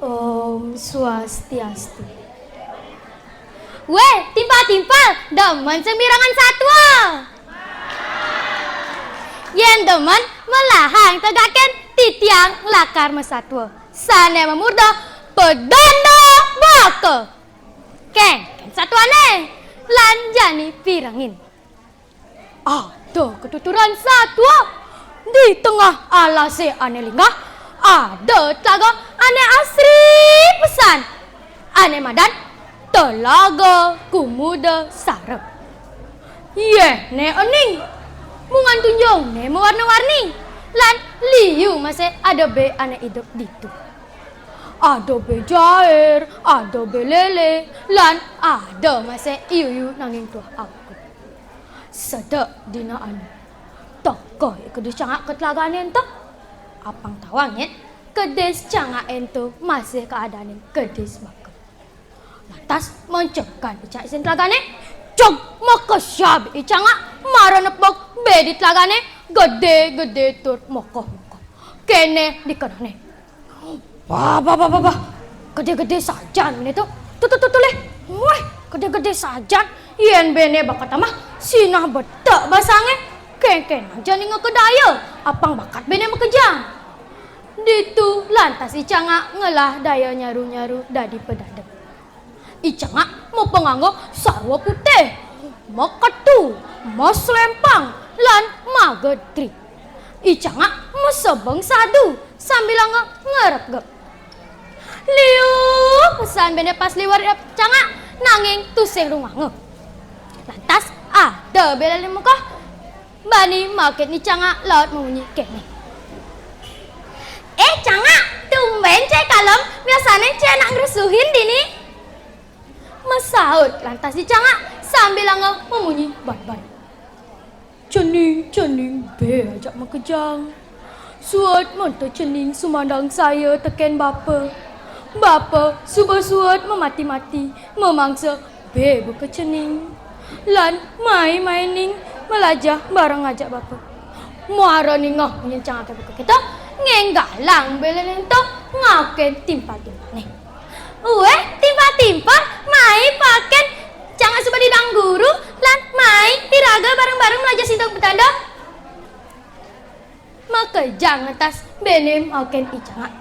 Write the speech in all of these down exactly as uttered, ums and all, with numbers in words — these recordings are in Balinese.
Om Swastiastu. Wéh, timpal-timpal, demen sing mirengang satua. Yén demen, melahang tegakin titiang lakar masatua. Sané mamurda Pedanda Baka. Kénkén satuané, lan jani pirengin. Ada katuturan satua. Di tengah alasé ané linggah, ada tlaga ané asri pesan. Ané madan Telaga Kumuda Sara. Yéhné ening, mungan tunjungné mawarna-warni, lan liu masih ada bé ané idup ditu. Ada bé jair, ada bé lélé, lan ada masih iu-iu nanging tuah aukud. Sedek dina anu, teka I Kedis Cangak ka telagané ento. Apang tawang yén Kedis Cangak ento masih kaadané kedis baka. Lantas mencegat I Cangak sing telagané, cog, makesiab I Cangak mara nepuk bé di telagané, gedé-gedé tur mokoh-mokoh. Kéné dikenané. Bah, bah, bah, bah, bah. Gedé-gedé sajan béné to. Tuh, tuh, tuh, tuh, lih. Wéh, gedé-gedé sajan. Yén béné bakat amah, sinah betek basangé. Kénkén jani ngeka daya, apang bakat béné makejang. Ditu lantas I Cangak ngelah daya nyaru-nyaru dadi pedanda. I Cangak mapanganggo sarwa putih, maketu, maslempang, lan magadri. I Cangak masebeng sadu sambilanga ngregep. Liu pesan béné pas liwat I Cangak, nanging tusing runganga. Lantas ada bé lain mokoh bani maokin I Cangak laut mamunyi kéné. "Eh, Cangak, tumbén cai kalem, biasané cai nak ngrusuhin dini." Masaut lantas I Cangak sambilanga mamunyi banban. "Cening, cening, bé ajak makejang. Suud mata cening sumandang saya tekén bapa. Bapa suba suud mamati-mati, mamangsa bé buka cening. Lan mai-mai ning malajah bareng ajak bapa." Mara ningeh munyin Cangaké buka kéto, ngénggalang bé lain ento ngaokin timpal-timpalné. "Wéh, timpal-timpal, mai paokin Cangak suba didang guru, lan mai iraga bareng-bareng malajah sintak pedanda." Makejang lantas béné maokin I Cangak.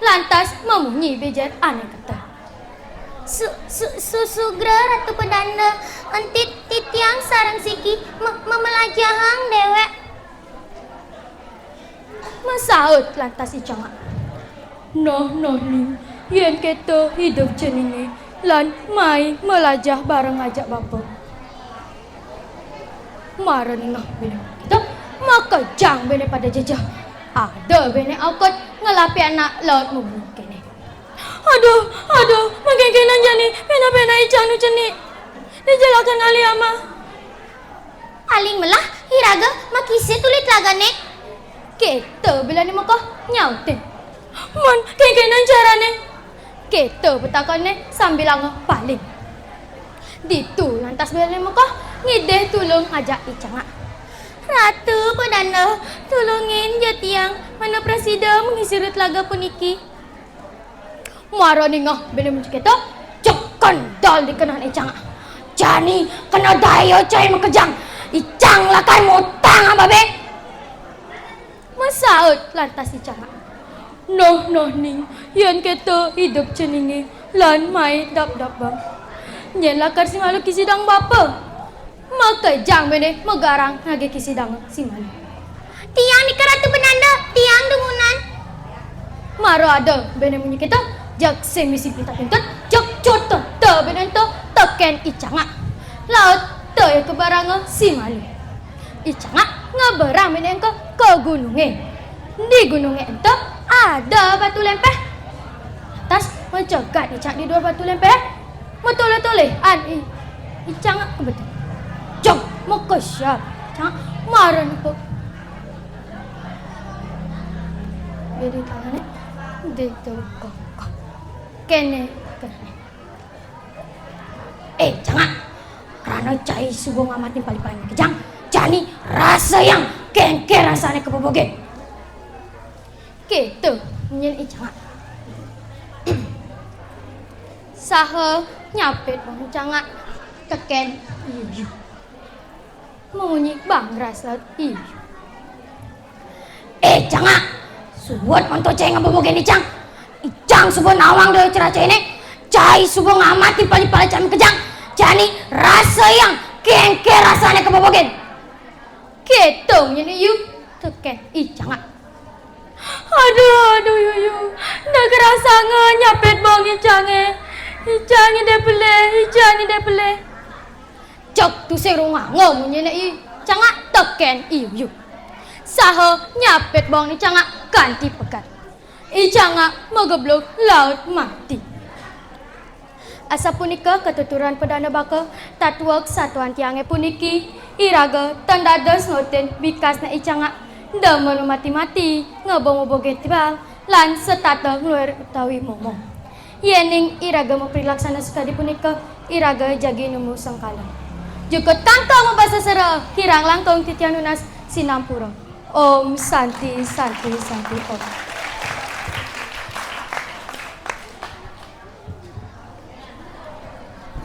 Lantas mamunyi bé jair ané kéto. "Su-, su-, su-, sugra Ratu Pedanda, enti titiang sareng siki me-, me-, malajahang déwék." Masaut lantas I Cangak. "Nah, nah, ning, yén kéto idup ceningé, lan mai malajah bareng ajak bapa." Mara ningeh béné kéto, makejang béné pada jejeh. Ada béné aukud ngelah pianak laut mamunyi kéné. "Aduh, aduh, makénkénan jani, pénak-pénak icang nu cenik. Dijelakan alih amah." "Paling melah iraga makisih tuli telagané." Kéto bé lain mokoh nyautin. "Mon kénkénan carané?" Kéto patakonné sambilanga paling. Ditu lantas bé lain mokoh ngidih tulung ajak I Cangak. "Ratu Pedanda, tulungin ja tiang, mangda prasida mangisi telaga puniki." Mara ningeh béné munyin kéto, jeg kendal dikenané I Cangak. "Jani kena daya cai makejang, icang lakar mutang ababé." Masaut lantas I Cangak. "Noh, noh, ning, yén kéto idup ceningé, lan mai dap-dap bang. Nyén lakar si malu kisidang bapa." Makejang béné magarang ngagih kisidang si malu. "Tiang nika Ratu Pedanda, tiang dumunan." Mara ada béné munyin kéto, jeg sing misi pintut-pintut, jeg cutut béné ento tekén I Cangak. Laut taya kabaranga si malu. I Cangak ngabarang béné ento ka gunungé. Di gunungé ento ada batu lempeh. Lantas macegat I Cangak di duur batu lempeh. Matolih-tolihan I, I Cangak ka batu. Jeg, makesiab I Cangak mara nepuk. Jadi tanganné ditu kokoh. Kéné kenané. "Eh, Cangak, krana cai suba ngamatin pali-pali makejang, jani rasayang kénkén rasané ka bebegé." Kéto munyin I Cangak. Saha nyapit bang cangak tekén iu-iu. Mamunyi bangras laut iu. Eh, cangak, suud manto cai ngabobogin icang. Icang suba nawang daya ceracaine, cai suba ngamati pali-pali cai makejang. Jani rasa yang kéngkén rasané kabobogin. Kéto munyin iu tekén i cangak. Aduh, aduh, iu, iu. Nda karasanga nyapit bang icangé. Icangé dé pelih, icangé dé pelih. Cék tusing runganga munyiné i cangak tekén iu-iu. Saha nyapit bang i cangak kanti pegat. I cangak mageblug laut mati. Asapunika katuturan padana baka, tatuek satuan tiangé puniki, iraga tan dados nutin bikasné i cangak, demen mati-mati, ngabobogin timpal, lan setata ngluir utawi momong. Yéning iraga maprilaksana sakadi punika, iraga jagi nemu sengkala. Jukut kangkang mabasa sera, kirang langkung titiang nunas sinampura. Om Santi, Santi, Santi, Om.